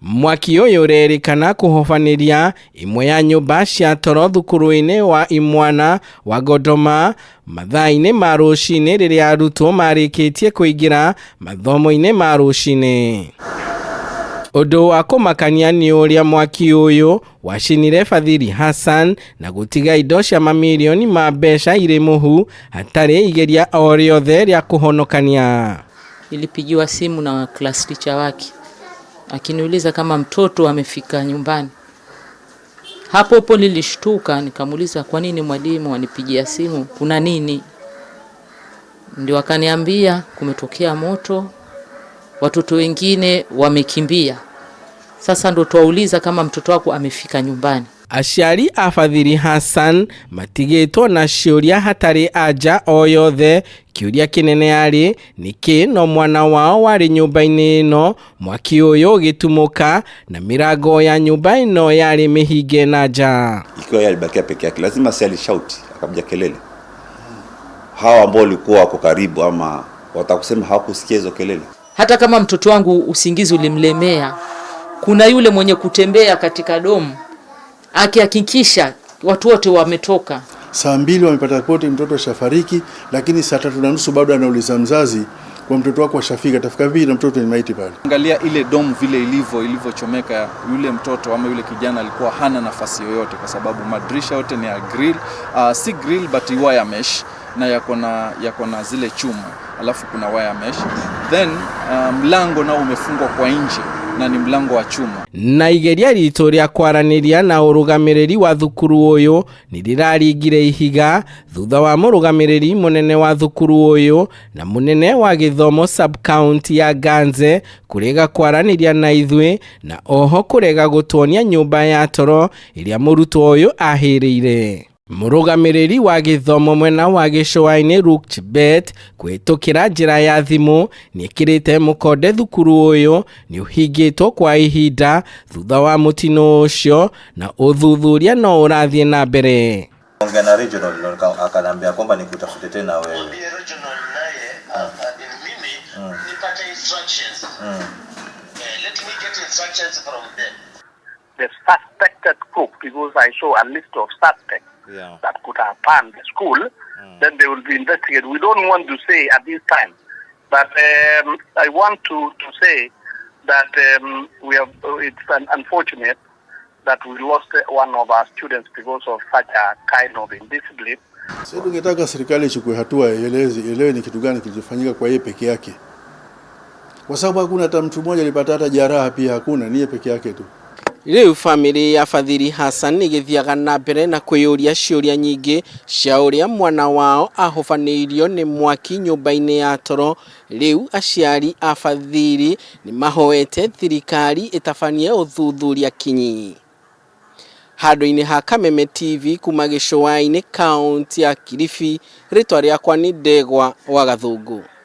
Mwaki ũyũ ũrerĩkana kũhobanĩria ĩmwe ya nyũmba cia toro thukuru-inĩ wa imwana wa Godoma mathaa-inĩ ma rũcinĩ rĩrĩa arutwo marĩkĩtie kũingĩra mathomo-inĩ ma rũcinĩ. Ũndũ wa kũmakania nĩ ũrĩa mwaki ũyũ wacinire Fadhili Hassan na gũtiga indo cia mamirioni ma mbeca irĩ mũhu hatarĩ igeria o rĩothe rĩa kũhonokania. Nilipigiwa simu na class teacher wake akiniuliza kama mtoto amefika nyumbani. Hapo hapo nilishtuka, nikamuuliza kwa nini mwalimu anipigia simu, kuna nini? Ndio akaniambia kumetokea moto, watoto wengine wamekimbia. Sasa ndo twauliza kama mtoto wako amefika nyumbani. Aciari a Fadhili Hassan matigĩtwo na ciũria hatarĩ anja o yothe. Kĩũria kĩnene arĩ nĩkĩ no mwana wao warĩ nyũmba-inĩ ĩno mwaki ũyũ ũgĩtumũka na mĩrango ya nyũmba ĩno yarĩ mĩhinge na nja. Ikiwa yeye alibakia peke yake, lazima si alishout akapiga kelele. Hawa ambao walikuwa wako karibu ama watakusema hawakusikia hizo kelele. Hata kama mtoto wangu usingizi ulimlemea, kuna yule mwenye kutembea katika dorm akihakikisha watu wote wametoka. Saa 2 wamepata ripoti mtoto ashafariki, lakini saa 3:30 bado anauliza mzazi kwa mtoto wako ashafika, atafika vipi na mtoto ni maiti pale. Angalia ile dorm vile ilivyochomeka, yule mtoto ama yule kijana alikuwa hana nafasi yoyote, kwa sababu madirisha yote ni ya grill, si grill but wire mesh na yako na zile chuma, alafu kuna wire mesh then mlango nao umefungwa kwa nje na ni mlango wa chuma. Na igeria ritũ rĩa kwaranĩria na ũrũgamĩrĩri wa thukuru ũyũ nĩ rĩraringire ihiga thutha wa mũrũgamĩrĩri mũnene wa thukuru ũyũ na mũnene wa gĩthomo sub county ya Ganze kũrega kwaranĩria na ithuĩ na oho kũrega gũtuonia nyũmba ya toro ĩrĩa mũrutwo ũyũ ahĩrĩire. Mũrũgamĩrĩri wa gĩthomo mwena wa gĩcũa-inĩ Luke Chebet kũhĩtũkĩra njĩra ya thimũ nĩekĩrĩte mũkonde thukuru ũyũ nĩ ũhingĩtwo kwa ihinda thutha wa mũtino ũcio na ũthuthuria no ũrathiĩ na mbere. Ongea na regional ndo akaniambia kwamba nikutafute tena wewe. Mwambie regional naye mimi nipate instructions. Let me get instructions from them. The suspected cook, because I saw a list of suspects that could have burned the school, then they will be investigated. We don't want to say at this time, but I want to say that we have, it's unfortunate that we lost one of our students because of such a kind of indiscipline. Sasa tungetaka serikali ichukue hatua, ieleze, ielewe ni kitu gani kilichofanyika kwa yeye peke yake, kwa sababu hakuna hata mtu mmoja alipata hata jeraha pia hakuna, ni yeye peke yake tu. Rĩu bamĩrĩ ya Fadhili Hassan ĩgĩthiaga na mbere na kwĩyũria ciũria nyingĩ cia ũrĩa mwana wao ahobanĩirio nĩ mwaki nyũmba-inĩ ya toro. Rĩu aciari a Fadhili nĩ mahoete thirikari ĩtabanie ũthuthuria kinyi. Handũ-inĩ ha Kameme TV kuma gĩcũa-inĩ kaunti ya Kilifi, rĩtwa rĩakwa nĩ Ndegwa wa Gathũngũ.